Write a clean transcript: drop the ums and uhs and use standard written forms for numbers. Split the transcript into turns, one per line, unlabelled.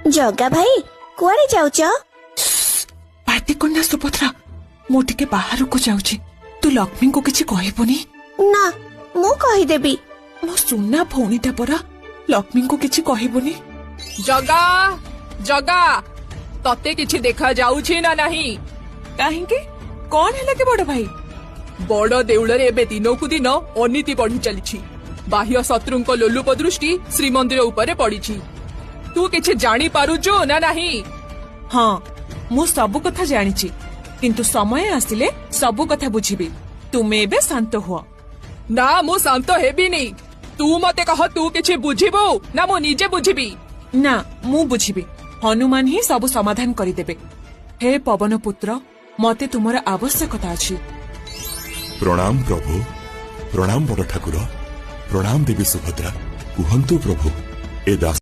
ଜଗା ଭାଇ, କୁଆଡେ ଯାଉଛ?
ପାଟି କରନା ସୁଭଦ୍ରା, ମୁଁ ଟିକେ ବାହାରକୁ ଯାଉଛି। ତୁ ଲକ୍ଷ୍ମୀଙ୍କୁ କିଛି କହିବୁନି।
ନା, ମୁଁ କହିଦେବି।
ମୋ ସୁନା ଭଉଣୀଟା ପରା, ଲକ୍ଷ୍ମୀଙ୍କୁ କିଛି କହିବୁନି।
ଜଗା, ଜଗା, ତତେ କିଛି ଦେଖା ଯାଉଛି ନା ନାହିଁ?
କାହିଁକି, କଣ ହେଲା କି ବଡ ଭାଇ?
ବଡ ଦେଉଳରେ ଏବେ ଦିନକୁ ଦିନ ଅନୀତି ବଢି ଚାଲିଛି। ବାହ୍ୟ ଶତ୍ରୁଙ୍କ ଲୋଲୁପ ଦୃଷ୍ଟି ଶ୍ରୀମନ୍ଦିର ଉପରେ ପଡିଛି। ତୁ କିଛି ଜାଣିପାରୁଛୁ ନା ନାହିଁ?
ହଁ, ମୁଁ ସବୁ କଥା ଜାଣିଛି, କିନ୍ତୁ ସମୟ ଆସିଲେ ସବୁ କଥା ବୁଝିବି। ତୁମେ ଏବେ ଶାନ୍ତ ହୁଅ।
ନା, ମୁଁ ଶାନ୍ତ ହେବିନି। ତୁ ମତେ କହ, ତୁ କିଛି ବୁଝିବୁ ନା ମୁଁ ନିଜେ ବୁଝିବି?
ନା, ମୁଁ ବୁଝିବି। ହନୁମାନ ହିଁ ସବୁ ସମାଧାନ କରିଦେବେ। ହେ ପବନ ପୁତ୍ର, ମତେ ତୁମର ଆବଶ୍ୟକତା ଅଛି।
ପ୍ରଣାମ ପ୍ରଭୁ, ପ୍ରଣାମ ବଡ଼ ଠାକୁର, ପ୍ରଣାମ ଦେବୀ ସୁଭଦ୍ରା। କୁହନ୍ତୁ ପ୍ରଭୁ, ଏ ଦାସ